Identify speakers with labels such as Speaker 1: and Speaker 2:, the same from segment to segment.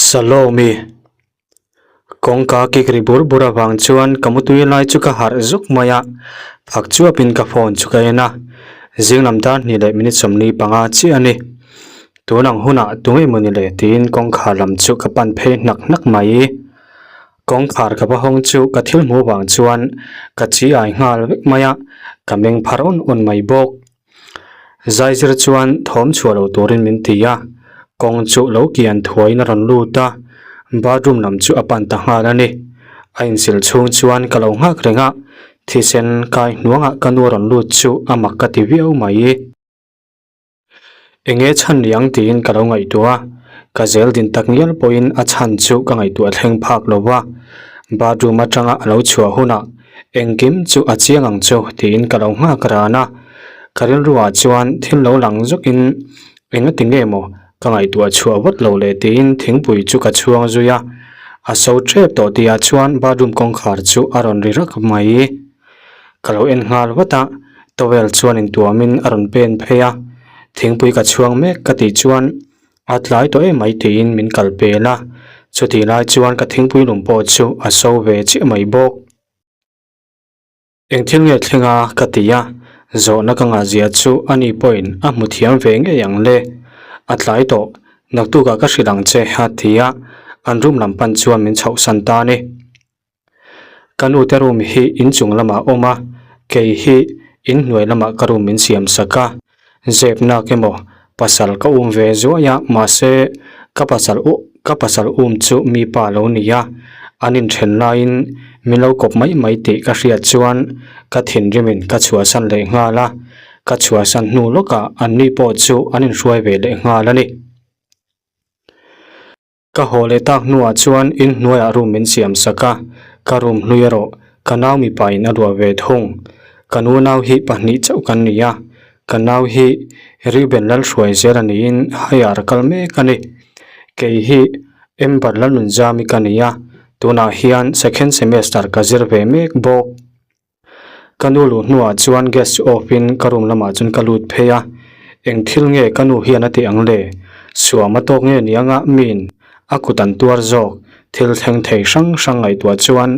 Speaker 1: Salomi, Kawngka kik ri bur bur avang chuan ka mutui lai chu ka harh zuk mai a, phak chuapin ka phone chu ka en a, zing lam dar hnih leh minute 45 chiah a ni. Tun ang hunah tunge mawni le tiin kawngkhar lam chu ka pan phei hnak hnak mai. Kawngkhar ka va hawng chu ka thil hmuh vang chuan ka chi ai nghal vek mai a, ka meng phar awn awn mai bawk. Zaizir chuan thawm chhuah lo turin min ti a, kawng chu lo kian thuaiin a rawn lut a, bathroom lam chu a pan ta nghal a ni. A insil chhung chuan ka lo nghak reng a, thisen kai hnuangah ka nu a rawn lut chu a mak ka ti viau mai. Enge chhan ni ang tiin ka lo ngaihtuah a, ka zel din tak ngial pawhin a chhan chu ka ngaihtuah thleng phak lo va, bathroom atanga a lo chhuah hunah engkim chu a chiang ang chu tiin ka lo nghak ran a, ka rilruah chuan thil lo lang zawkin engati nge maw ka ngaihtuah chhuah vat lo leh tiin thingpui chu ka chhuang zui a, a so tep tawh tihah chuan bathroom kawngkhar chu a rawn ri rak mai. Ka lo en nghal vat a, towel chuan intuamin a rawn pen phei a, thingpui ka chhuang mek ka tih chuan a tlai tawh em mai tiin min kal pel a, chutih lai chuan ka thingpui lum pawh chu a so ve chiah mai bawk. Eng thil nge thleng a ka ti a, zawhna ka ngahzia chu ani pawhin a hmu thiam ve ngei ang le, a tlai tawh naktukah ka hrilh ang che a ti a, an room lam pan chuan min chhohsan ta a ni. Ka nu te room hi inchung lamah a awm a, kei hi inhnuai lamah ka room min siam sak a, zep nak emaw pasal ka um ve zuai a mahse ka pasal u ka pasal um chu mi pa lo ni a, an inthen laiin min lo kawp mai mai tih ka hriat chuan ka thinrimin ka chhuahsan leh nghal a, ka chhuahsan hnu lawkah anni pawh chu an inhruai ve leh nghal a ni. Ka haw leh tak hnuah chuan inhnuaiah room min siam sak a, ka room hlui erawh ka nau mipa in a luah ve thung. Ka nu nau hi pahnih chauh kan ni a, ka nau hi Reuben Lalhruai zel a niin higher kal mek a ni. Kei hi Amber Lalnunzami ka ni a, tunah hian second semester ka zir ve mek bawk. Ka nu luh hnuah chuan gas chu off in ka room lamah chuan ka lut phei a, eng thil nge ka nu hian a tih ang le? Suam a tawk nge ni anga miin a kut an tuar zawk thil thleng thei hrang hrang ngaihtuah chuan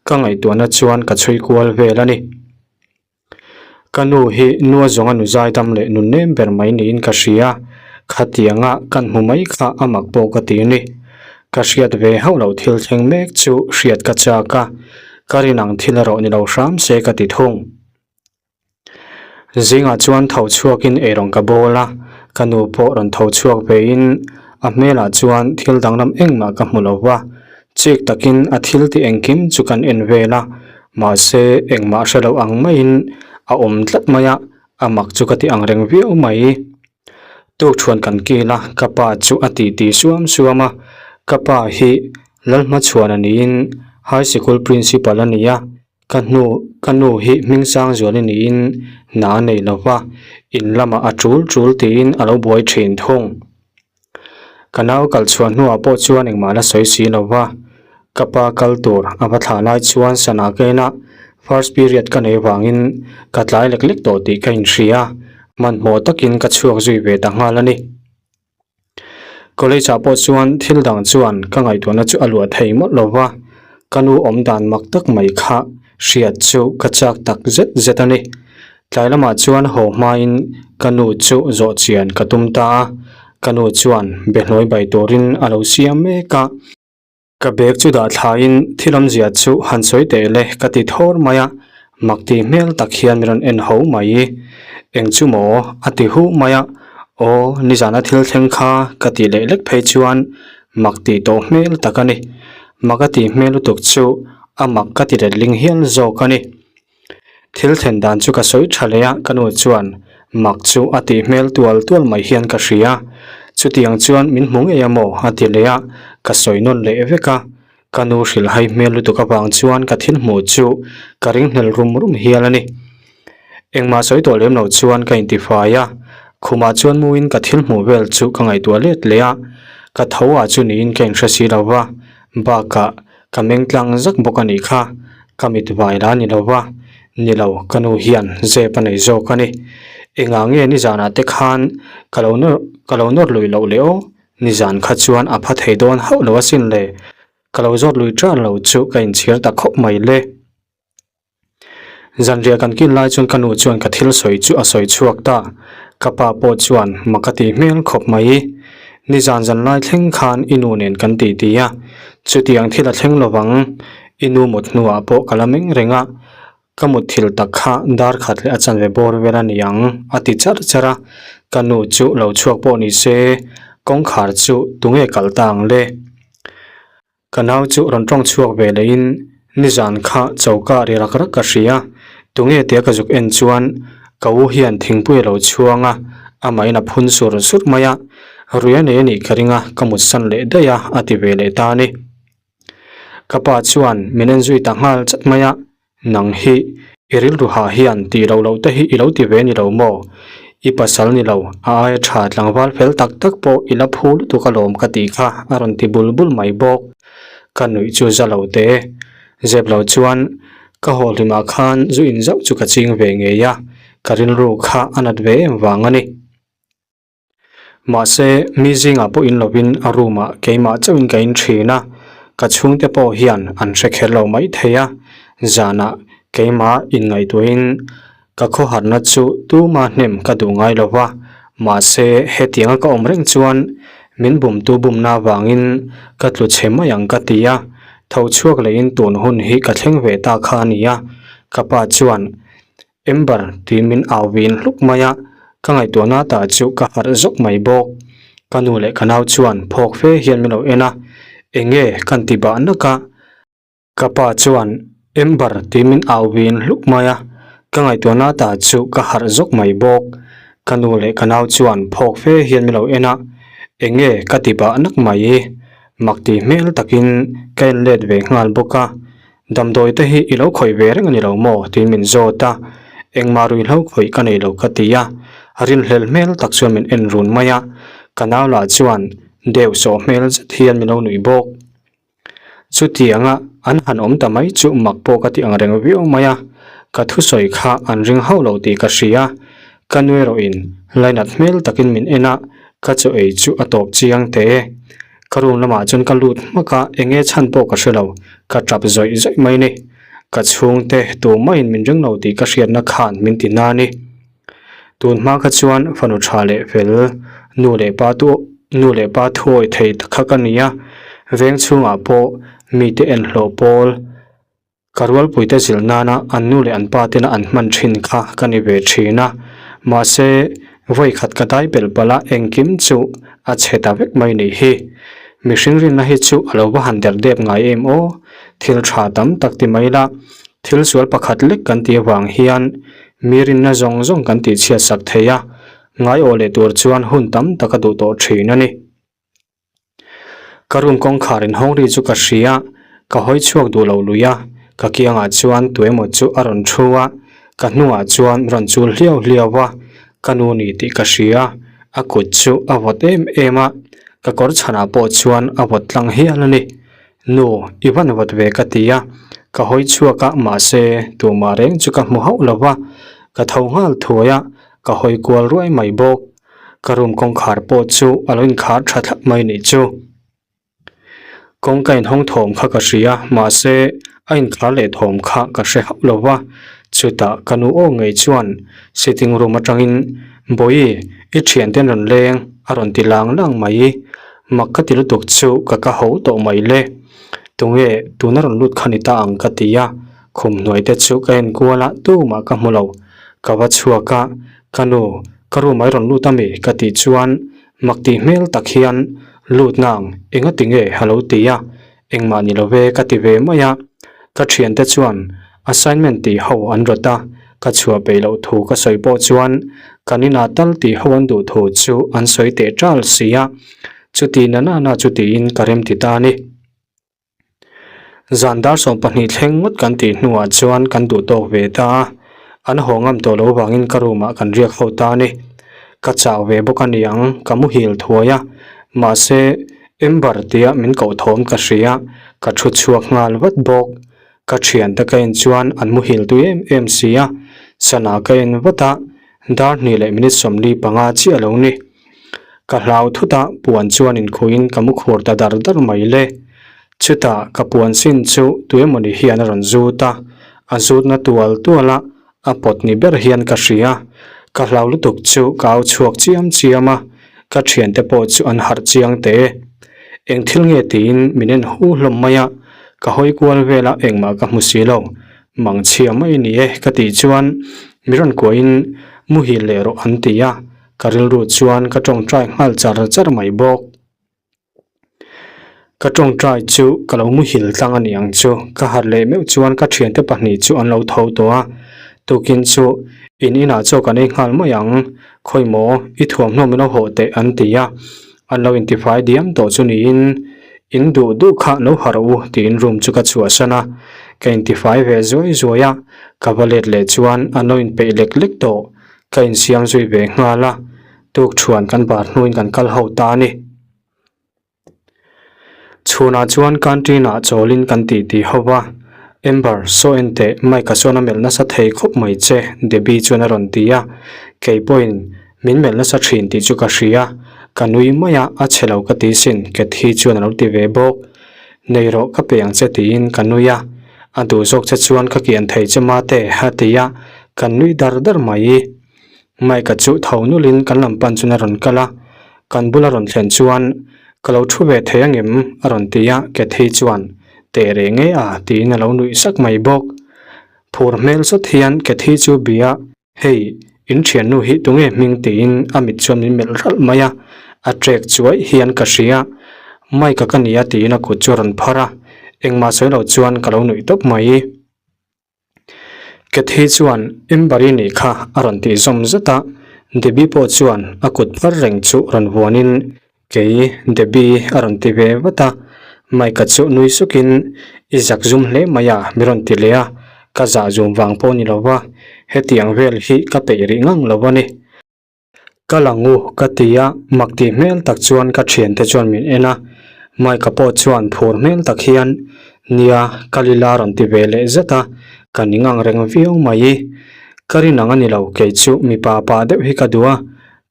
Speaker 1: ka ngaihtuahna chuan ka chhui kual vel a ni. Ka nu hi nua zawnga nu zaidam leh nu nem ber mai niin ka hria, khatianga kan hmu mai kha a mak pawh ka ti a ni. Ka hriat ve hauh loh thil thleng mek chu hriat ka chak a, Ka rin ang thil erawh ni lo hram se ka ti thung. Zingah chuan tho chhuakin eirawng ka bawl a, ka nu pawh rawn tho chhuak vein a hmelah chuan thil danglam engmah ka hmu lo va, chik takin a thil tih engkim chu kan en vel a, mahse engmah hre lo ang maiin a awm tlat mai a, a mak chu ka ti ang reng viau mai. Tukṭhuan kan kil a, ka pa chu a titi suam suam a, ka pa hi Lalhmachhuan a niin High Sikul Principal a ni a, ka hnu ka nu hi Hmingsangzuali niin hna a nei lo va, in lamah a ṭul ṭul tiin a lo buai ṭhin thung. Ka nau kal chhuah hnuah pawh chuan engmah la sawi si lo va, ka pa kal tur a va thlah lai chuan sana ka en a, first period ka nei vangin ka tlai lek lek tawh tih ka inhria, hmanhmawh takin ka chhuak zui ve ta nghal a ni. College ah pawh chuan thil dang chuan ka ngaihtuahna chu a luah thei mawlh lo va, ka nu awm dan mak tak mai kha hriat chu ka chak tak zet zet a ni. Tlai lamah chuan haw hmain ka nu chu zawh chian ka tum ta a, ka nu chuan be hnuai bai turin a lo siam mek a. Ka bag chu dah thlain thil awmzia chu han sawi teh le ka ti thawr mai a, mak ti hmel tak hian min rawn en ho mai. Eng chu maw? a ti huh mai a, Aw, nizana thil thleng kha ka tih leh lek phei chuan mak tih tawh hmel tak a ni. Mak a tih hmel lutuk chu a mak ka ti letling hial zawk a ni. Thil thlen dan chu ka sawi tha leh a, ka nu chuan mak chu a tih hmel tual tual mai hian ka hria. Chutiang chuan min hmu ngei a maw? a ti leh a, ka sawi nawn leh vek a. Ka nu hrilhhai hmel lutuk avang chuan ka thil hmuh chu ka ringhlel rum rum hial a ni. Engmah sawi tawh lem loh chuan ka intifai a, khumah chuan muin ka thil hmuh vel chu ka ngaihtuah let leh a, ka tho ah chu niin ka inhre si lo va, bakah Ka meng tlang zak bawk a nih kha, ka mit vai la ni lo va, ni lo, ka nu hian zep a nei zawk a ni. Engah nge nizanah te khan ka lo nawr ka lo nawr lui loh leh aw? Nizan kha chuan a pha thei dawn hauh lo asin le. Ka lo zawt lui tan lo chu ka inchhir ta khawp mai le. Zanriah kan kin lai chuan ka nu chuan ka thil sawi chu a sawi chhuak ta. Ka pa pawh chuan mak a ti hmel khawp mai. Nizan zan lai thleng khan i nu nen kan ti ti a, chutiang thil a thleng lovang. I nu mut hnuah pawh ka la meng reng a, ka mut thil tak kha dar khat leh a chanve bawr vel a ni ang a ti charh charh a. Ka nu chu lo chhuak pawh ni se, kawngkhar chu tunge kalh ta ang le? Ka nau chu rawn tawng chhuak ve lehin nizan kha choka ri rak rak ka hria, tunge tia ka zuk en chuan ka u hian thingpui a lo chhuang a, amahin a phun sur sur mai a, rui a nei a nih ka ring a, ka mutsan leh daih a, a ti ve leh ta a ni. Ka pa chuan min en zui ta nghal chat mai a, Nang hi i rilru hah hian tih loh loh te hi i lo ti ve ni lo maw? I pasal ni lo, a aia tha tlangval fel tak tak pawh i la phu lutuk alawm ka tih kha a rawn ti bul bul mai bawk. Ka nuih chu za lo te. Zep lo chuan ka haw hlimah khan zu in zauh chu ka ching ve ngei a, ka rilru kha a nat ve em vang a ni. Mahse, mi zingah pawh in lovin a room ah keimah chauhin ka in thin a, ka chhungte pawh hian an hre kher lo mai thei a, zanah keimah inngaihtuahin ka khawharna chu tuma hnem ka duh ngai lo va, mahse hetianga ka awm reng chuan min bumtu bumna avangin ka tlu chhe mai ang ka ti a, tho chhuak lehin tun hun hi ka thleng ve ta kha a ni a, ka pa chuan Ember tui min au vin hluk mai a, ka ngaihtuahna tah chu ka harh zawk mai bawk. Ka nu leh ka nau chuan phawk fe hian min lo en a, enge kan ti bah nak a. Ka pa chuan Ember tui min au vin hluk mai a, ka ngaihtuahna tah chu ka harh zawk mai bawk. Ka nu leh ka nau chuan phawk fe hian min lo en a, enge ka ti bah nak mai. Mak ti hmel takin ka en let ve nghal bawk a. Damdawi te hi i lo khawih ve reng a ni lo maw? tiin min zawt a, engmah ruihhlo khawih ka nei lo ka ti a, a rinhlelh hmel tak chuan min en run mai a, ka nau lah chuan deuh sawh hmel zet hian min lo nuih bawk. Chutianga an han awm ta mai chu mak pawh ka ti ang reng viau mai a, ka thusawi kha an ring hauh lo tih ka hria, ka nu erawhin lainat hmel takin min en a, ka chaw ei chu a tawp chiang teh e. Ka room lamah chuan ka lut hmak a, enge chhan pawh ka hre lo, ka tap zawih zawih mai ni. Ka chhungte tumah-in min ring lo tih ka hriatna khan min ti na ni. Tun hma kha chuan fanu tha leh fel, nu leh pa tu nu leh pa thuawi thei kha ka ni a, veng chhungah pawh mite enhlawh pawl, Ka rualpuite zilh nana an nu leh an pa tena an hman thin kha ka ni ve thin a, mahse vawi khat ka dai belh palh a engkim chu a chhe ta vek mai nih hi. Mihring rinna hi chu a lo va han der dep ngai em aw, thil tha tam tak ti mai la, thil sual pakhat lek kan tih avang hian mi rinna zawng zawng kan tihchhiat sak thei a, ngaiawh leh tur chuan hun tam tak a duh tawh thin a ni. Ka room kawngkhar inhawng ri chu ka hria, ka hawi chhuak duh lo lui a, ka kiangah chuan tuemaw chu a rawn thu a, ka hnungah chuan rawn chul hliau hliau a, ka nu ni tih ka hria, a kut chu a vawt em em a, ka kawr chhanah pawh chuan a vawt tlang hial a ni. Nu, i van vawt ve ka ti a, ka hawi chhuak a, mahse tumah reng chu ka hmu hauh lo va, ka tho nghal thuai a, ka hawi kual ruai mai bawk. Ka room kawngkhar pawh chu a lo inkhar tha thlap mai nih chu. Kawngka inhawng thawm kha ka hria, mahse a inkhar leh thawm kha ka hre hauh lo va. Chutah ka nu aw ngei chuan sitting room atangin, Bawihi, i thiante an rawn leng, a rawn ti lang lang mai. Mak ka ti lutuk chu ka ka ho tawh mai le. Tunge tuna rawn lut kha ni ta ang ka ti a, khum hnuai te chu ka en kual a, tumah ka hmu lo. Ka va chhuak a, Ka nu, ka room ah i rawn lut ami? ka tih chuan mak tih hmel tak hian lut nang enga ti nge a lo ti a, engmah ni lo ve ka ti ve mai a. Ka thiante chuan assignment tih ho an rawt a, ka chhuah peih loh thu ka sawi pawh chuan kan inah tal tih ho an duh thu chu an sawi teh ṭal si a, chuti na na na chu tiin ka rem ti ta a ni. Zan dar 12 thleng ngawt kan tih hnuah chuan kan duh tawk ve ta a, an haw ngam tawh loh vangin ka room ah kan riak ho ta a ni. Ka chau ve bawk a niang, ka muhil thuai a, mahse Ember tia min koh thawm ka hria, ka thu chhuak nghal vat bawk. Ka thiante ka en chuan an muhil tui em em si a, sana ka en vat a, dar hnih leh minute 45 chiah a lo ni. Ka hlau thut a, puan chuan inkhuiin ka mu khur ta dar dar mai le. Chutah ka puan sin chu tuemawni hian a rawn zut a, a zutna tual tual a, a pawt ni ber hian ka hria. Ka hlau lutuk chu ka au chhuak chiam chiam a, ka thiante pawh chu an harh chiang teh e. Eng thil nge tiin min en hu hlawm mai a, ka hawi kual vel a engmah ka hmu si lo. Mangchhia mai ni e ka tih chuan mi rawn kuahin muhil leh rawh an ti a, ka rilru chuan ka tawngtai nghal char char mai bawk. Ka tawngtai chu ka lo muhil tlang a ni ang chu, ka harh leh meuh chuan ka thiante pahnih chu an lo tho tawh a, tukin chu in inah chaw kan ei nghal mai ang, khawi maw i thuamhnaw min lo hawh teh an ti a, an lo intifai diam tawh chu niin in duh duh kha lo harh u tiin room chu ka chhuahsan a, ka intifai ve zuai zuai a, ka va let leh chuan an lo inpeih lek lek tawh, ka insiam zui ve nghal a. Tuk thuan kan bar hnuin kan kal ho ta a ni. Chhunah chuan canteen-ah chawlin kan titi ho va, Amber, saw en teh, Mike-a chuan a melh nasa thei khawp mai che, Debbie chuan a rawn ti a. Kei pawhin min melh nasa thin tih chu ka hria, ka nui mai a, a chhe lo ka ti sin, Cathy chuan a lo ti ve bawk. Nei rawh ka pe ang che tiin ka nui a, a duh zawk che chuan ka kian thei che mate, a ti a, kan nui dar dar mai. Mike-a chu tho nulin kan lam pan chuan a rawn kal a, kan bula rawn thlen chuan, Ka lo thu ve thei angem? a rawn ti a, Cathy chuan, Teh reng e a, tiin a lo nuih sak mai bawk. Phur hmel zet hian Cathy chu bia, Hei, in thiannu hi tunge hming? tiin a mit chuan min melh ralh mai a, a trek chuai hian ka hria. Mike-a ka nia tiin a kut chu a rawn phar a, engmah sawi lo chuan ka lo nuih tawp mai. Cathy chuan Amber-i nih kha a rawn tih zawm zet a, Debbie pawh chuan a kut phar reng chu rawn vuanin Kei Debbie a rawn ti ve vat a, Mike-a chu nui sukin I zak zum hle mai a mi rawn ti leh a, ka zah zum vang pawh ni lo va, hetiang vel hi ka peih rih ngang lo a ni. Ka lang u ka ti a, mak tih hmel tak chuan ka thiante chuan min en a, Mike-a pawh chuan phur hmel tak hian nia ka lila rawn ti ve leh zet a, ka ning ang reng viau mai. Ka rin ang a ni lo, kei chu mipa pa deuh hi ka duh a,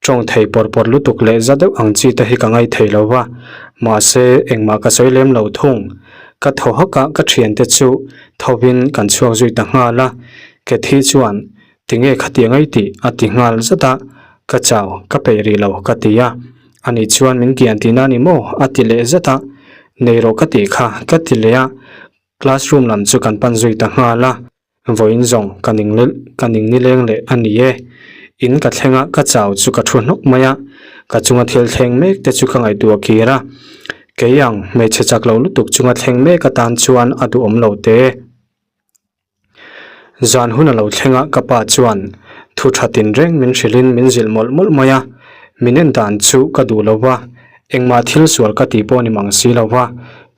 Speaker 1: tawng thei pawr pawr lutuk leh za deuh ang chi te hi ka ngaih thei lo va, mahse engmah ka sawi lem lo thung. Ka thaw hak a, ka thiante chu thovin kan chhuak zui ta nghal a, Cathy chuan Tinge khatiang ai tih a ti nghal zat a, ka chau, ka peih rih lo ka ti a, ani chuan min kian tihna a ni maw a ti leh zat a, nei rawh ka tih kha ka ti leh a, classroom lam chu kan pan zui ta nghal a, vawiin zawng ka ning ka ning nileng leh a ni e, in ka thleng a ka chau chu ka thu hnawk mai a, ka chunga thil thleng mek te chu ka ngaihtuah kir a, kei ang hmeichhe chak lo lutuk chunga thleng mek atan chuan a duhawm lo te. Zan hun a lo thleng a, ka pa chuan thu tha tinreng min hrilhin min zilh mawlh mawlh mai a, min en dan chu ka duh lo va, engmah thil sual ka tih pawh ni mang si lo va,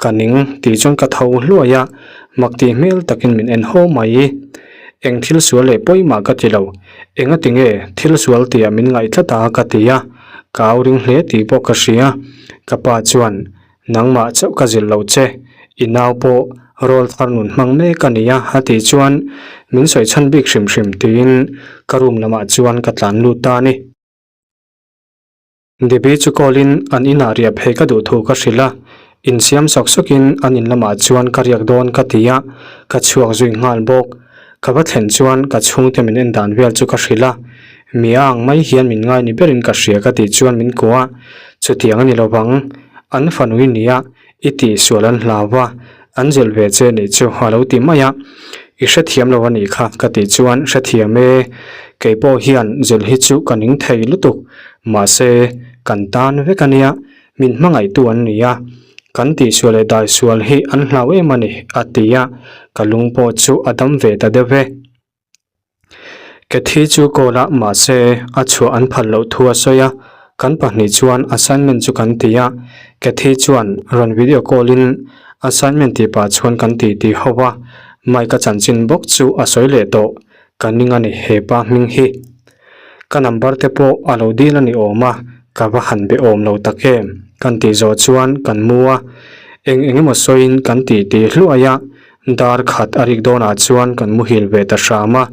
Speaker 1: ka ning tih chuan ka tho hluai a, mak tih hmel takin min en haw mai. Eng thil sual leh pawimah ka ti lo, engati nge thil sual tihah min ngaih tlat a ka ti a, ka au ring hle tih pawh ka hria, ka pa chuan Nangmah chauh ka zilh lo che, i nau pawh rawl thar nun hmang mek a nia a tih chuan min sawi chhan bik hrim hrim tiin ka room lamah chuan ka tlan lut ta a ni. Debbie chu call in an inah riah phei ka duh thu ka hrilh a, insiam sawk sawk in an in lamah chuan ka riak dawn ka ti a, ka chhuak zui nghal bawk. Ka va thlen chuan ka chhungte min en dan vel chu ka hrilh a, mi a ang mai hian min ngai ni berin ka hria ka tih chuan min kuah a, chutiang a ni lovang, an fanui nia i tih sual an hlau va, an zilh ve che nih chu a lo ti mai a, i hrethiam lo a nih kha ka tih chuan hrethiam e, kei pawh hian zilh hi chu ka ning thei lutuk, mahse kan tan vek a nia, Min hmangaihtu an ni a, kan tihsual leh daisual hi an hlau em a ni, a ti a, ka lung pawh chu a dam ve ta deuh e. Cathy chu call a, mahse a chhuah an phal loh thu a sawi a, kan pahnih chuan assignment chu kan ti a, Cathy chuan rawn video call in assignment tih pah chuan kan ti ti ho a, Mike a chanchin bawk chu a sawi leh tawh, ka ning a ni he pa hming hi. Ka number te pawh a lo dil a ni awm a, ka va han be awm lo tak em? Kan tih zawh chuan kan mu a, eng eng emaw sawiin kan tih tih hluai a, dar khat a rik dawnah chuan kan muhil ve ta hram a,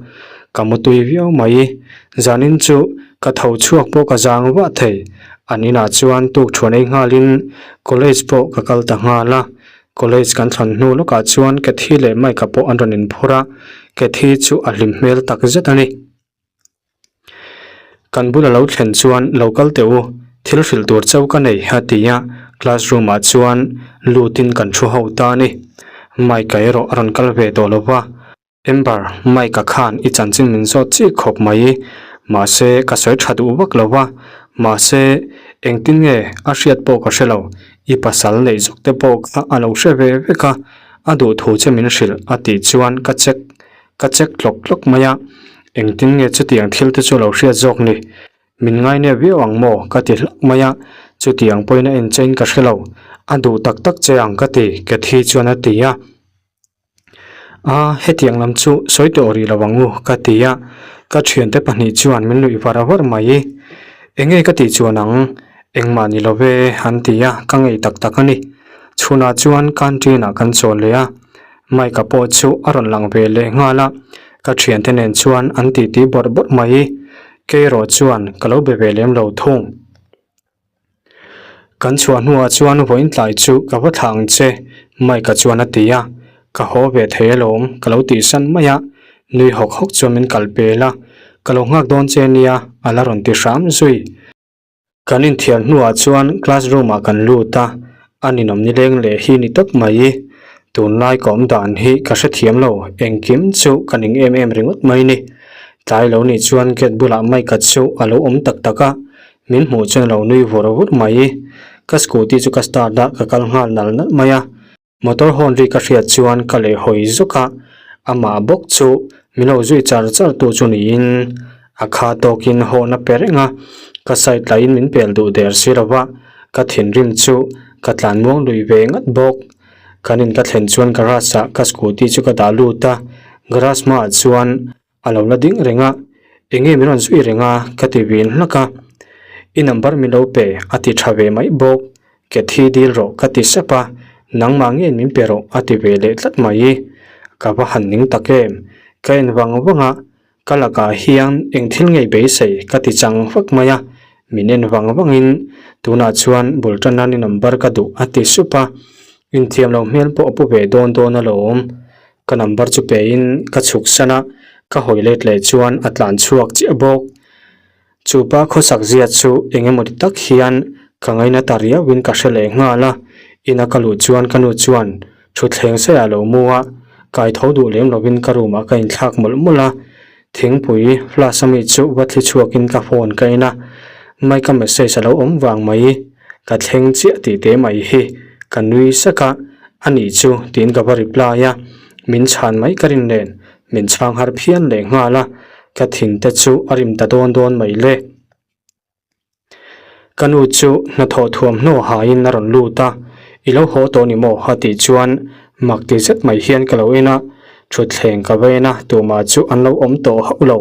Speaker 1: ka mutui viau mai. Zanin chu ka tho chhuak pawh ka zang vah thei. An inah chuan tukṭhuan ei nghalin college pawh ka kal ta nghal a. College kan thlan hnu lawkah chuan Cathy leh Mike-a pawh an rawn inphur a, Cathy chu a hlim hmel tak zet a ni. Kan bula lo thlen chuan lo kal teh u, thil hrilh tur chauh ka nei a ti a, classroom ah chuan lutin kan thu ho ta a ni. Mike-a erawh a rawn kal ve tawh lo va. Amber, Mike-a khan i chanchin min zawt chiah khawp mai, mahse ka sawi tha duh vak lo va, mahse engtin nge a hriat pawh ka hre lo, i pasal neih zawk te pawh kha a lo hre ve vek a, a duh thu che min hrilh a tih chuan ka check Ka check tlawk tlawk mai a, engtin nge chutiang thil te chu lo hriat zawk ni? Min ngainep viau ang maw? Ka ti hlak mai a, chutiang pawhin a en chein ka hre lo. A duh tak tak che ang ka ti, Cathy chuan a ti a. A, hetiang lam chu sawi tawh rih lo ang u, ka ti a. Ka thiante pahnih chuan min nuih var var mai. Enge ka tih chuan ang? Engmah ni lo ve, an ti a, ka ngei tak tak a ni. Chhunah chuan canteen-ah kan chawl leh a. Mike-a pawh chu a rawn lang ve leh nghal a, ka thiante nen chuan an titi bawrh bawrh mai. Kei erawh chuan ka lo be ve lem lo thung. Kan chhuah hnuah chuan vawiin tlai chu ka va thlah ang che, Mike-a chuan a ti a. Ka haw ve thei alawm, ka lo tihsan mai a. Nui hawk hawk chuan min kal pel a, Ka lo nghak dawn che nia, a la rawn ti hram zui. Kan inthiar hnuah chuan class room ah kan lut a, a ninawm nileng leh hi ni tawp mai. Tunlai ka awm dan hi ka hrethiam lo, engkim chu ka ning em em ringawt mai ni. Tlai lo nih chuan gate bulah Mike-a chu a lo awm tak tak a, min hmuh chuan a lo nui vur vur mai. Ka scooty chu ka start a, ka kal nghal nal nalh mai a. Motor horn ri ka hriat chuan ka leh hawi zuk a, amah bawk chu min lo zui char char tu chu niin a kha tawkin horn a pe reng a, ka side lahin min pel duh der si lo va, ka thinrim chu ka tlan muang lui ve ngat bawk. Kan in ka thlen chuan garage ah ka scooty chu ka dah lut a, garage hmaah chuan A lo la ding reng a, enge min rawn zui reng a ka ti vin hlak a, I number min lo pe a ti tha ve mai bawk, Cathy dil rawh ka ti sep a, nangmah nge min pe rawh a ti ve leh tlat mai, ka va han ning tak em, ka en vang vang a, ka lakah hian eng thil ngei beisei ka ti chang vak mai a, min en vang vangin tunah chuan bul tan nan i number ka duh a ti sup a, inthiam lo hmel pawh a pu ve dawn dawn alawm. Ka number chu pe in ka chhuk san a, ka hawi let leh chuan a tlan chhuak chiah bawk. Chu pa khawsak zia chu eng emaw ti tak hian ka ngaina ta riau in ka hre leh nghal a, ina ka luh chuan ka nu chuan thutthleng saiah a lo mu a, kai tho duh lem lovin ka room ah ka inthlak mawlh mawlh a, thingpui flask ami chu va thli chhuak in ka phone ka en a, Mike-a message a lo awm vang mai, ka thleng chiah tih te mai hi ka nui sak a. A nih chu tiin ka va reply a, min chhan mai ka rin nen min chhang har phian leh nghal a, ka thin te chu a rim ta dawn dawn mai le. Ka nu chu hnathawh thuamhnaw haiin a rawn lut a, I lo haw tawh ni maw? a tih chuan mak ti zet mai hian ka lo en a, thutthleng ka va en a, tumah chu an lo awm tawh hauh lo.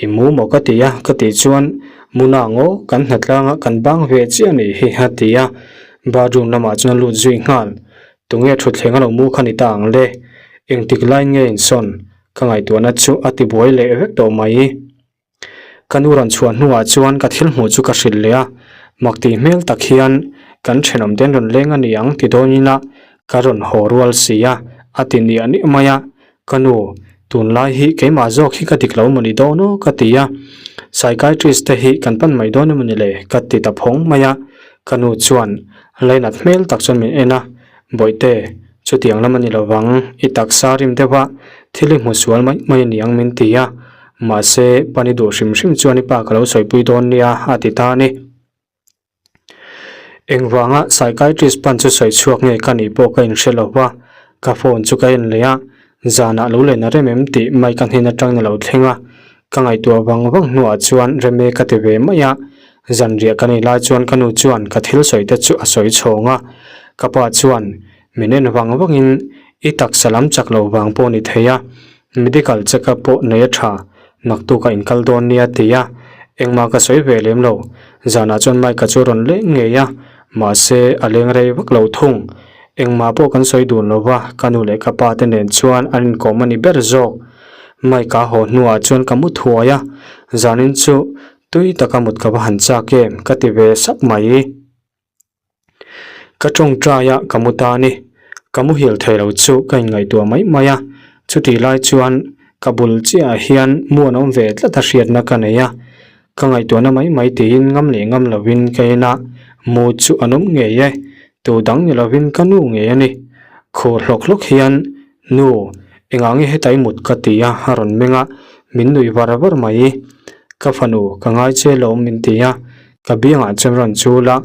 Speaker 1: I mu maw ka ti a, ka tih chuan Muna ngaw kan hnatlanga kan bang ve chiah a nih hi a ti a, Bathroom lamah chuan a lut zui nghal. Tunge thutthleng a lo mu kha ni ta ang le? Engtik laiin nge insawn? Ka ngaihtuahna chu a ti buai leh vek tawh mai. Ka nu rawn chhuah hnuah chuan ka thil hmuh chu ka hrilh leh a, mak tih hmel tak hian kan thenawm te an rawn leng a ni ang ti dawn ila ka rawn haw rual si a, a ti niah niah mai a. Ka nu, tunlai hi keimah zawk hi ka dik lo maw ni dawn aw ka ti a, psychiatrist te hi kan pan mai dawn emaw ni le ka ti ta phawng mai a, ka nu chuan lainat hmel tak chuan min en a, Bawihte, chutiang lam a ni lovang, i taksa rim deuh a, thil i hmu sual mai mai a ni ang min ti a, mahse pan i duh hrim hrim chuan i pa ka lo sawipui dawn nia a ti ta a ni. Engvanga psychiatrist pan chu sawi chhuak nge ka nih pawh ka inhre lo va, ka phone chu ka en leh a, zanah lo len a rem em tih mai ka hnen atangin a lo thleng a, ka ngaihtuah vang vang hnuah chuan rem e ka ti ve mai a, zanriah ka nei lai chuan ka nu chuan ka thil sawi te chu a sawi chhawng a, ka pa chuan min en vang vangin i taksa lam chak lo vang pawh ni thei a, medical check up pawh nei a tha, naktuk a inkal dawn nia ti a, engmah ka sawi ve lem lo, zanah chuan Mike-a chu a rawn leng ngei a, mahse a leng rei vak lo thung, engmah pawh kan sawi dun lo va, ka nu leh ka pa te nen chuan an inkawm a ni ber zawk, Mike-a haw hnuah chuan ka mu thuai a, zanin chu. Tui taka mut ka va han chak em ka ti ve sap mai. Ka tawngtai a ka mu ta a ni. Ka muhil thei lo chu ka inngaihtuah mai mai a, chutih lai chuan ka bul chiahah hian mu an awm ve tlat a hriatna ka nei a. Ka ngaihtuahna mai mai tiin ngam leh ngam lovin ka en a, mu chu an awm ngei e, tu dang ni lovin ka nu ngei a ni. Khur hlawk hlawk hian, Nu, engah nge heta i mut ka ti a, a rawn meng a, min nuih var var mai. Ka fanu, ka ngai che lawm min ti a, ka biangah chuan rawn chul a,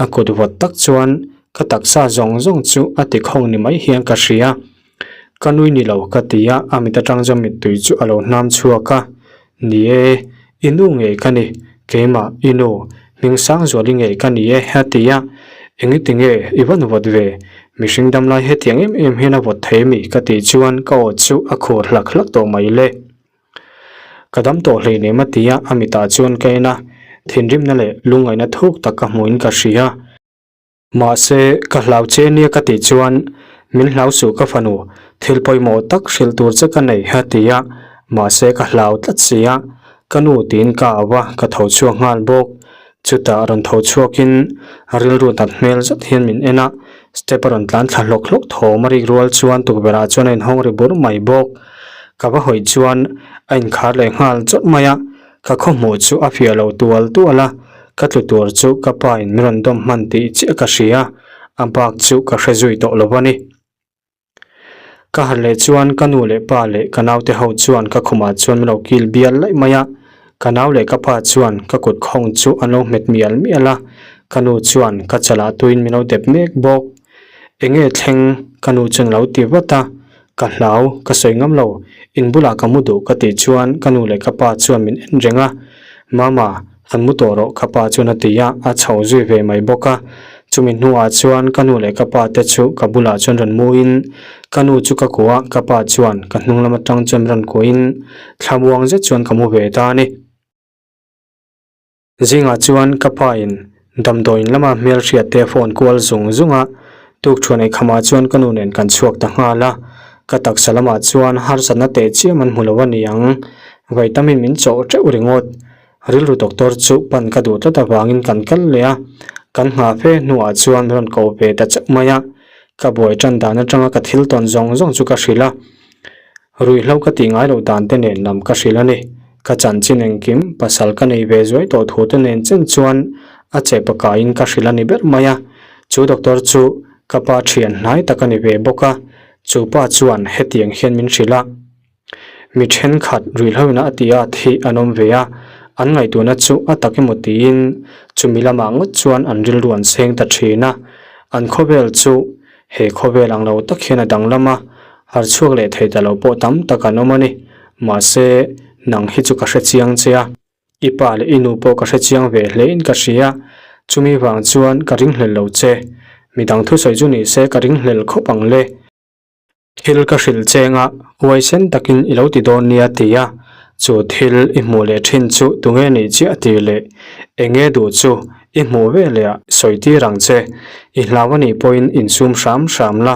Speaker 1: a kut vawt tak chuan ka taksa zawng zawng chu a ti khawng ni mai hian ka hria. Ka nui ni lo ka ti a, a mit atang chuan mittui chu a lo hnam chhuak a. Ni e, i nu ngei ka ni, keimah i nu, Hmingsangzuali ngei ka ni e a ti a. Engiti nge i van vawt ve? Mihring damlai hetiang em em hian a vawt thei mi ka tih chuan ka aw chu a khur hlak hlak tawh mai le. Ka dam tawh hleinem a ti a, a mitah chuan ka en a, thinrimna leh lungngaihna thuk tak ka hmuhin ka hria. Mahse, ka hlau che nia ka tih chuan, Min hlau suh ka fanu, thil pawimawh tak hrilh tur che ka nei a ti a, mahse ka hlau tlat si a, ka nu tiin ka au a, ka tho chhuak nghal bawk. Chutah rawn tho chhuakin rilru nat hmel zet hian min en a, step a rawn tlan thla hlawk hlawk thawm a rik rual chuan tukverh ah chuan a inhawng ri bur mai bawk. Ka va hawi chuan a inkhar leh nghal chawt mai a, Ka khawhmuh chu a fiah lo tual tual a, ka tlu tur chu ka pa in min rawn dawm hman tih chiah ka hria, a bak chu ka hre zui tawh lo a ni. Ka harh leh chuan ka nu leh pa leh ka naute ho chuan ka khumah chuan min lo kil bial laih mai a, ka nau leh ka pa chuan ka kut khawng chu an lo hmet mial mial a, ka nu chuan ka chalah tuin min lo dep mek bawk. Enge thleng ka nu chuan a lo ti vat a, Ka hlau, ka sawi ngam lo, in bulah ka mu duh ka tih chuan ka nu leh ka pa chuan min en reng a, Mama, han mu tawh rawh ka pa chuan a ti a, a chho zui ve mai bawk a. Chumi hnuah chuan ka nu leh ka pa te chu ka bulah chuan rawn muin ka nu chu ka kuah a, ka pa chuan ka hnung lam atang chuan min rawn kuahin thlamuang zet chuan ka mu ve ta a ni. Zingah chuan ka pa in damdawiin lama hmelhriat te phone kual zung zung a, tukṭhuan eikhamah chuan ka nu nen kan chhuak ta nghal a, ka taksa lamah chuan harsatna teh chiam an hmu lo a ni ang, vaitamin min chawh teuh ringawt. Rilru doctor chu pan ka duh tlat avangin kan kal leh a, kan nghah fe hnuah chuan rawn ko ve ta chauh mai a, ka buai ṭan dan aṭanga ka thil tawn zawng zawng chu ka hrilh a. Ruihhlo ka tih ngai loh dan te nen lam ka hrilh a ni. Ka chanchin engkim, pasal ka nei ve zuai tawh thu te nen chen chuan a che pakaiin ka hrilh a ni ber mai a. Chu doctor chu ka pa thian hnai tak a ni ve bawk a, chu pa chuan hetiang hian min hrilh a. Mi thenkhat ruihhlo ina a ti a thih an awm ve a, an ngaihtuahna chu a tak emaw tiin chumi lamah ngawt chuan an rilru an seng ta thin a. An khawvel chu He khawvel ang lo tak hian a danglam a, har chhuak leh thei ta lo pawh tam tak an awm a ni. Mahse, nang hi chu ka hre chiang che a, i pa leh i nu pawh ka hre chiang ve hle in ka hria, chumi vang chuan ka ringhlel lo che. Midang thusawi chu ni se ka ringhlel khawp ang le. Thil ka hrilh cheng a, huaisen takin i lo ti dawn nia ti a, chu thil i hmuh leh thin chu tunge nih chiah tih leh enge duh chu I hmuh ve leh ah sawi tir ang che, i hlau a nih pawhin insum hram hram la,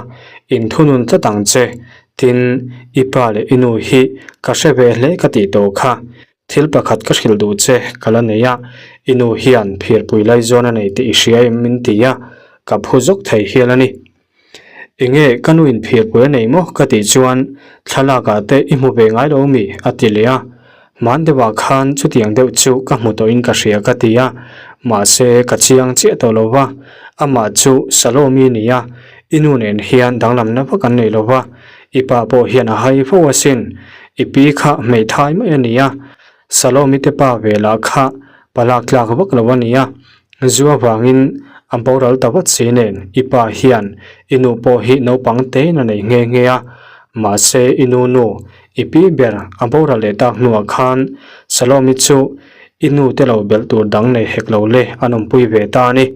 Speaker 1: inthunun tlat ang che, tin, i pa leh i nu hi ka hre ve hle ka tih tawh kha, thil pakhat ka hrilh duh che ka la nei a, i nu hian phirpui laizawn a nei tih i hria em min ti a, ka phu zawk thei hial a ni. Enge ka nu in phirpui a nei maw ka tih chuan thlalak ah te i hmu ve ngai lo mi a ti leh a, hman deuh ah khan chutiang deuh chu ka hmu tawh in ka hria ka ti a, mahse ka chiang chiah tawh lo va, amah chu Salomi a ni a, i nu nen hian danglamna vak an nei lo va, i pa pawh hian a hai fo asin, i pi kha hmeithai mai a ni a, Salomi te pa ve lah kha palak tlak vak lo a ni a, zu avangin a boral ta vat si nen i pa hian i nu pawh hi naupang tein a nei nghe nghe a, mahse i nu nu i pi ber a boral leh tak hnuah khan Salomi chu i nu te lo belh tur dang nei hek lo le an awmpui ve ta a ni.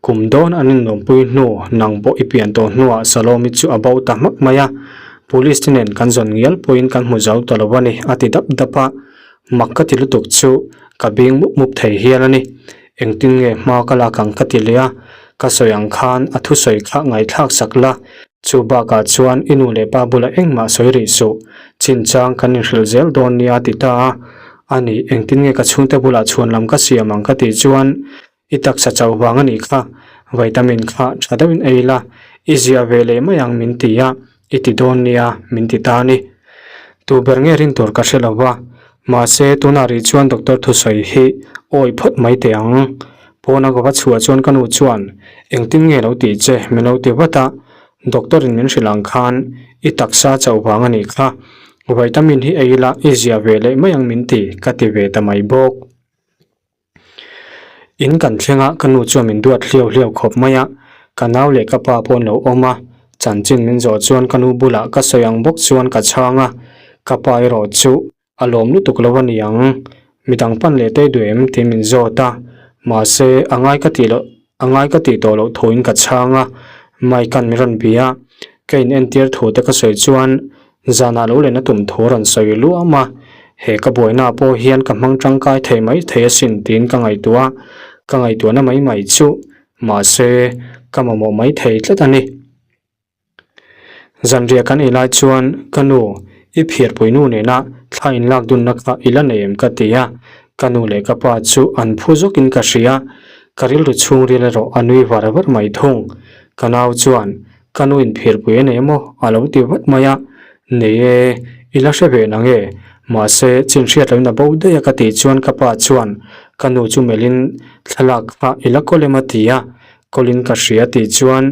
Speaker 1: Kum dawn an inlawmpui hnu, nang pawh i pian tawh hnuah Salomi chu a bo ta hmak mai a, Police te nen kan zawn ngial pawhin kan hmu zo ta lo a ni, a ti dap dap a. Mak ka ti lutuk chu ka bing mup mup thei hial a ni. Engtin nge hma ka lak ang ka ti leh a, ka sawi ang khan a thusawi kha ngaihthlak sak la, chu bakah chuan i nu leh pa bulah engmah sawi rih suh, chinchang kan inhrilh zel dawn nia a ti ta a. A nih, engtin nge ka chhungte bulah chhuan lam ka siam ang ka tih chuan i taksa chauh vang a nih kha, vitamin kha tha deuhin ei la, i ziah ve leh mai ang min ti a, i ti dawn nia min ti ta a ni. Tu ber nge rin tur ka hre lo va, mahse tunah rih chuan doctor thusawi hi awi phawt mai teh ang. Pawna ka va chhuah chuan ka nu chuan engtin nge lo tih che min lo ti vat a, doctor in min hrilh ang khan i taksa chauh vang a nih kha, vitamin hi ei ila i ziah ve leh mai ang min ti ka ti ve ta mai bawk. In kan thleng a, ka nu chuan min duat hliau hliau khawp mai a, ka nau leh ka pa pawh an lo awm a, chanchin min zawh chuan ka nu bulah ka sawi ang bawk chuan ka chhang a, ka pa erawh chu a lawm lutuk lo a ni ang, midang pan leh tei duh em tih min zawt a, mahse a ngai ka tih loh a ngai ka tih tawh loh thuin ka chhang a, Mike-a'n min rawn bia a, ka in entir thu te ka sawi chuan Zanah lo len a tum thu a rawn sawi luam a, he ka buaina pawh hian ka hmang tangkai thei mai thei asin tiin ka ngaihtuah a, ka ngaihtuahna mai mai chu mahse ka mamawh mai thei tlat a ni. Zanriah kan ei lai chuan ka nu i phiarpui nu nena thla inlak dunna kha i la nei em ka ti a, ka nu leh ka pa chu an phu zawkin ka hria, ka rilru chhungril erawh a nui var var mai thung. Ka nau chuan Ka nu in phirpui a nei maw? A lo ti vat mai a. Nei e, i la hre ve nang e. Mahse, chin hriat loin a bo daih a ka tih chuan ka pa chuan ka nu chu melhin thlalak kha i la kawl em a ti a. Kawlin ka hria tih chuan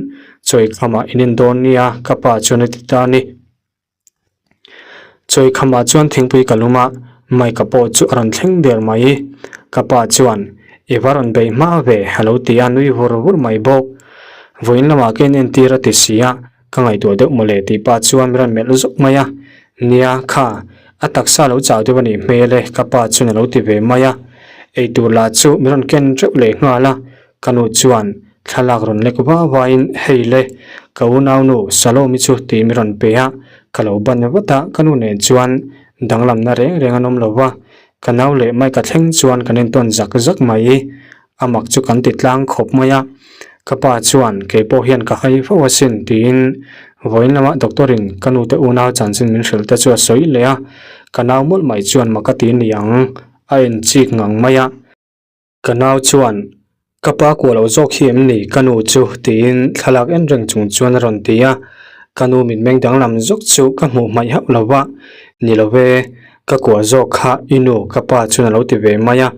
Speaker 1: chawi khamah in en dawn nia ka pa chuan a ti ta a ni. Chawi khamah chuan thingpui ka lum a, Mike-a pawh chu a rawn thleng der mai. Ka pa chuan, I va rawn bei hma ve, a lo ti a, nui vur vur mai bawk. Vawiin lamah ka inentir a ti si a, ka ngaihtuah deuh mawle tih pa chuan min rawn melh zawk mai a. Nia, kha, a taksa lo chau deuh a nih hmel e, ka pa chuan a lo ti ve mai a. Eitur lah chu min rawn ken teuh leh nghal a, Ka nu chuan thlalak rawn lek va vain, Hei le, ka unaunu Salomi chu tih mi rawn pe a, ka lo ban vat a, ka nu nen chuan danglamna reng reng an awm lo va, ka nau leh mai ka thleng chuan kan entawn zak zak mai, a mak chu kan ti tlang khawp mai a, ka pa chuan kei pawh hian ka hai fo asin tiin vawiin lamah doctor in ka nu te unau chanchin min hrilh te chu a sawi leh a, ka nau mawlh mai chuan mak a ti niang a enchik ngang mai a. Ka nau chuan, Ka pa kuah loh zawk hi em ni ka nu chu? tiin thlalak en reng chung chuan a rawn ti a. Ka nu mitmeng danglam zawk chu ka hmuh hmaih hauh lo va, Ni lo ve, ka kuah zawk kha i nu ka pa chuan a lo ti ve mai a.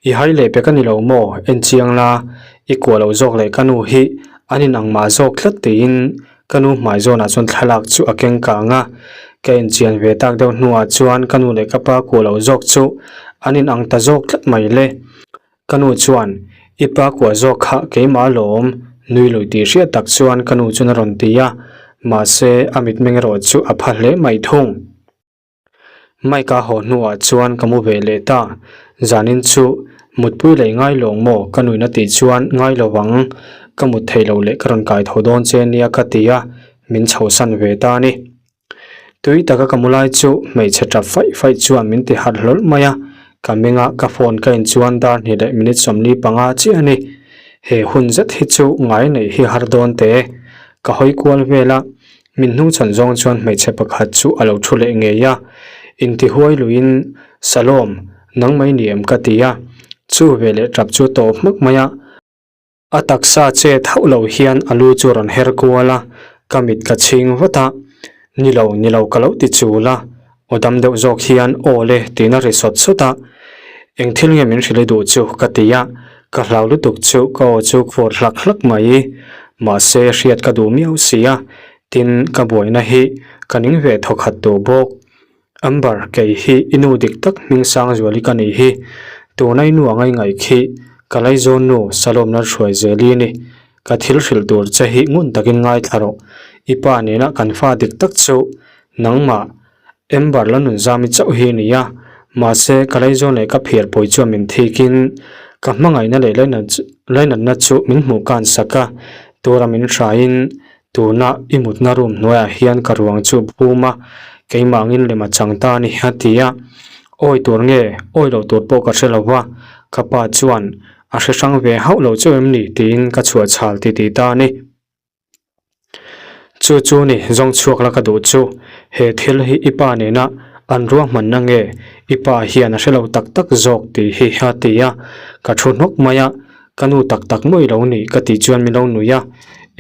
Speaker 1: I hai leh pek a ni lo maw? En chiang la, i kuah loh zawk leh ka nu hi an inang mah zawk tlat tiin ka nu hmai zawnah chuan thlalak chu a keng kang a, ka inchian ve tak deuh hnuah chuan ka nu leh ka pa kuah loh zawk chu an inang ta zawk tlat mai le. Ka nu chuan, I pa kuah zawk kha keimah alawm, nui lui tih hriat tak chuan ka nu chuan a rawn ti a, mahse a mitmeng erawh chu a pha hle mai thung. Mike a haw hnuah chuan ka mu ve leh ta. Zanin chu mutpui leh ngai lawng maw ka nuin a tih chuan ngai lo ang, ka mut theih loh leh ka rawn kai tho dawn che nia ka ti a, min chhohsan ve ta a ni. Tui taka ka mu lai chu hmeichhe tap faih faih chuan min ti harh hlawlh mai a, ka menga ka phone ka in chuan dar hnih leh minute 45 chiah a ni. He hun zet hi chu ngai neih hi har dawn teh. Ka hawi kual vel a. Min hnungchhawn zawng chuan hmeichhe pakhat chu a lo thu leh ngei a, intihuai luiin, Salom, nang mai ni em ka ti a, chu ve leh tap chu tawp hmak mai a. A taksa chet hauh lo hian a lu chu rawn her kual a, ka mit ka chhing vat a, Ni lo, ni lo ka lo ti chul a, aw dam deuh zawk hian aw le tiin a ri sawt sawt a, Eng thil nge min hrilh i duh chu ka ti a, ka hlau lutuk chu ka aw chu khur hlak hlak mai. Mahse hriat ka duh miau si a, tin ka buaina hi ka ning ve thawkhat duh bawk. Amber, kei hi i nu dik tak hming sang zuali ka nih hi, tuna i nu anga i ngaih khi ka laizawn nu Salom Lalhruai Zeli a ni. Ka thil hrilh tur che hi ngun takin ngaithla rawh, i pa nena kan fa dik tak chu nangmah Amber la nun zami chauh hi a ni a, mahse ka laizawn leh ka phiar pawi chuan min thikin ka hmangaihna leh lainatna chu min hmuh kan sak a, tura min hraiin tuna i mutna room hnuaiah hian ka ruang chu phum a, keimah angin lem a chang ta a ni a ti a, awi tur nge awi loh tur pawh ka hre lo va, ka pa chuan a hre hrang ve hauh lo chauh em ni tiin ka chhuah chhal titih ta a ni. Chu chu ni zawng chhuak la ka duh chu, he thil hi i pa nena An ruahmanna nge i pa hian a hre lo tak tak zawk tih hi a ti a, ka thu hnawk mai a, ka nu tak tak mawi lo nih ka tih chuan min lo nui a,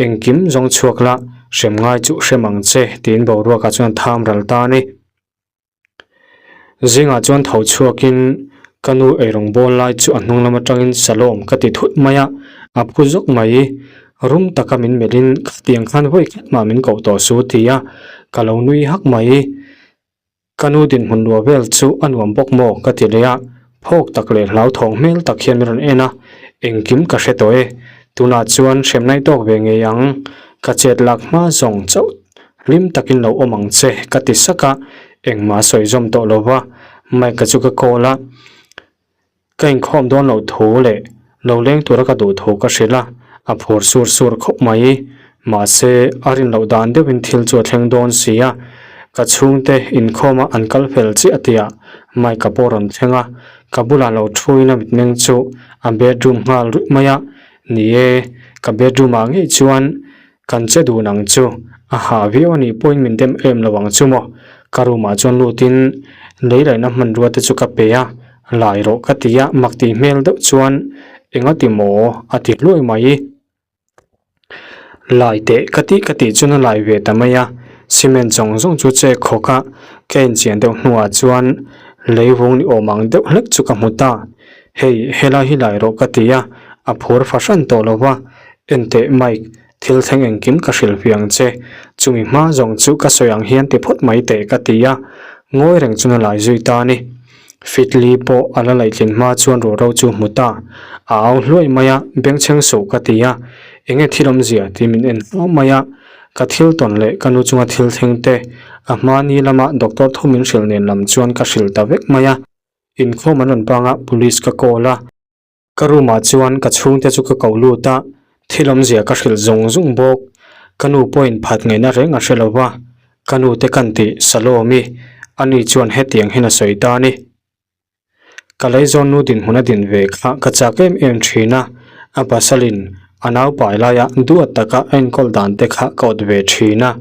Speaker 1: engkim zawng chhuak la, hrem ngai chu hrem ang che tiin boruakah chuan tham ral ta a ni. Zingah chuan tho chhuakin ka nu eirawng bawl lai chu a hnung lam atangin Salom ka ti thut mai a, a phu zawk mai. Rum taka min melhin khatiang khan vawi khat mah min koh tawh su ti a, ka lo nui hak mai. Ka nu dinhmun luah vel chu a nuam bawk maw ka ti leh a, phawk tak leh hlauthawng hmel tak hian min rawn en a, engkim ka hre tawh e, tunah chuan hremnai tawk ve ngei ang, ka chet lak hma zawng chauh hlim takin lo awm ang che ka ti sak a, engmah sawi zawm tawh lo va, Mike-a chu ka call a. Ka inkhawm dawn loh thu leh lo leng tura ka duh thu ka hrilh a, a phur sur sur khawp mai. Mahse, a rin loh dan deuhin thil chu a thleng dawn si a, ka chhungte inkhawma an kal fel chiah tihah Mike-a pawh rawn thleng a, ka bulah lo thuin a mitmeng chu a bedroom nghal ruih mai a, ni e, ka bedroom ah ngei chuan kan che dun ang chu, a hah viau a nih pawhin min dem em lo ang chu maw? Ka room ah chuan lutin lei laihna hmanrua te chu ka pe a, lai rawh ka ti a, mak tih hmel deuh chuan enga ti maw a ti hluai mai. Lai teh ka tih ka tih chuan a lai ve ta mai a, cement zawng zawng chu che khawk a, ka inchian deuh hnuah chuan lei vung ni awm ang deuh hlek chu ka hmu ta, hei helai hi lai rawh ka ti a, a phur fahran tawh lo va, Enteh Mike, thil thleng engkim ka hrilh ve ang che. Chumi hma zawng chu ka sawi ang hian ti phawt mai teh ka ti a, ngawi reng chuan a lai zui ta a ni. Fitli pawh a la laihtlin hma chuan ruahro chu hmu ta. A au hluai mai a, bengchheng suh ka ti a, enge thil awmzia tih min en hma mai a, ka thil tawn leh ka nu chunga thil thleng te, a hma ni lama doctor thu min hrilh nen lam chuan ka hrilh ta vek mai a. Inkhawm an rawn bang a, police ka call a. Ka room ah chuan ka chhungte chu ka ko lut a, thil awmzia ka hrilh zung zung bawk. Ka nu pawhin phat ngaihna reng a hre lo va, ka nu te kan tih Salome-i, ani chuan hetiang hian a sawi ta a ni. Ka leizawn nu dinhmun a din ve kha ka chak em em thin a, a pasalin a naupai laia duat taka a enkawl dan te kha ka awt ve thin a,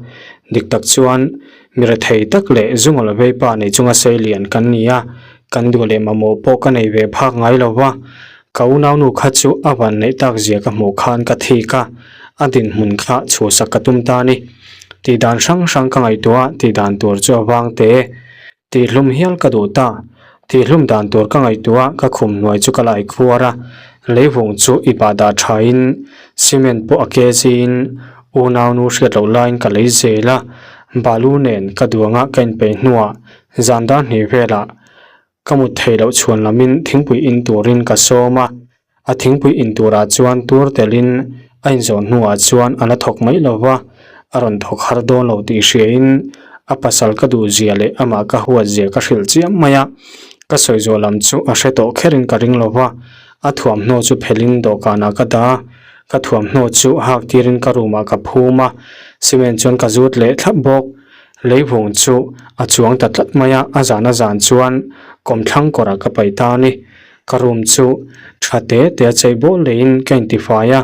Speaker 1: dik tak chuan mi rethei tak leh zungawl veipa nei chunga sei lian kan ni a, Kan duh leh mamawh pawh ka nei ve phak ngai lo va, ka unaunu kha chu a van neih tak zia ka hmuh khan ka thik a, a dinhmun kha chhuahsak ka tum ta a ni. Tih dan hrang hrang ka ngaihtuah a, tih dan tur chu a vang teh e. Tihhlum hial ka duh ta. Tihhlum dan tur ka ngaihtuah a, ka khum hnuai chu ka lai khuar a, leivung chu i pah dah thain cement pawh a ke ziin unaunu hriat loh laiin ka lei zel a, balu nen ka duangah ka inpeih hnuah Zan dar hnih velah ka mut theih loh chhuan lamin thingpui in turin ka sawm a, a thingpui in turah chuan tur telin a inzawh hnuah chuan a la thawk mai lo va, a rawn thawk har dawn lo tih hriain a pasal ka duh zia leh amah ka huat zia ka hrilh chiam mai a, ka sawi zawh lam chu a hre tawh kherin ka ring lo va, a thuamhnaw chu phelhin dawhkanah ka dah a, ka thuamhnaw chu hak tirin ka room ah ka phum a, cement chuan ka zut leh thlap bawk. Leivung chu a chuang ta tlat mai a, a zan a zan chuan kawmthlang kawrah ka paih ta a ni. Ka room chu tha te te a chei bawl leiin ka intifai a,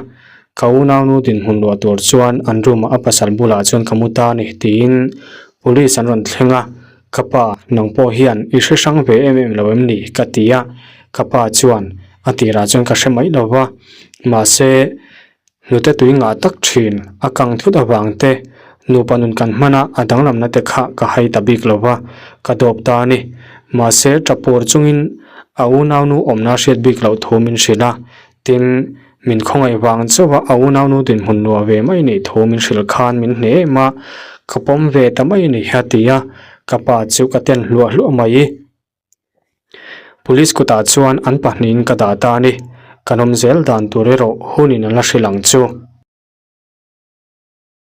Speaker 1: ka unaunu dinhmun luah tur chuan an room ah a pasal bulah chuan ka mu ta a ni tiin police an rawn thleng a, ka pa nang pawh hian i hre hrang ve em em lo em ni ka ti a, ka pa chuan a tirah chuan ka hre mai lo va, mahse Hnute tui ngah tak thin a kang thut avang te, nupa nun kan hman a, a danglamna te kha ka hai ta bik lo va, ka dawp ta a ni. Mahse, Tapur chungin a unaunu awmna hriat bik loh thu min hrilh a, tin, min khawngaih vang chauh a a unaunu dinhmun nuah ve mai nih thu min hrilh khan min hneh em a, ka pawm ve ta mai a ni a ti a, ka pa chu ka ten hluah hluah mai. Police kutah chuan an pahnihin ka dah ta a ni. Kan awm zel dan tur erawh hunin an la hrilh ang chu.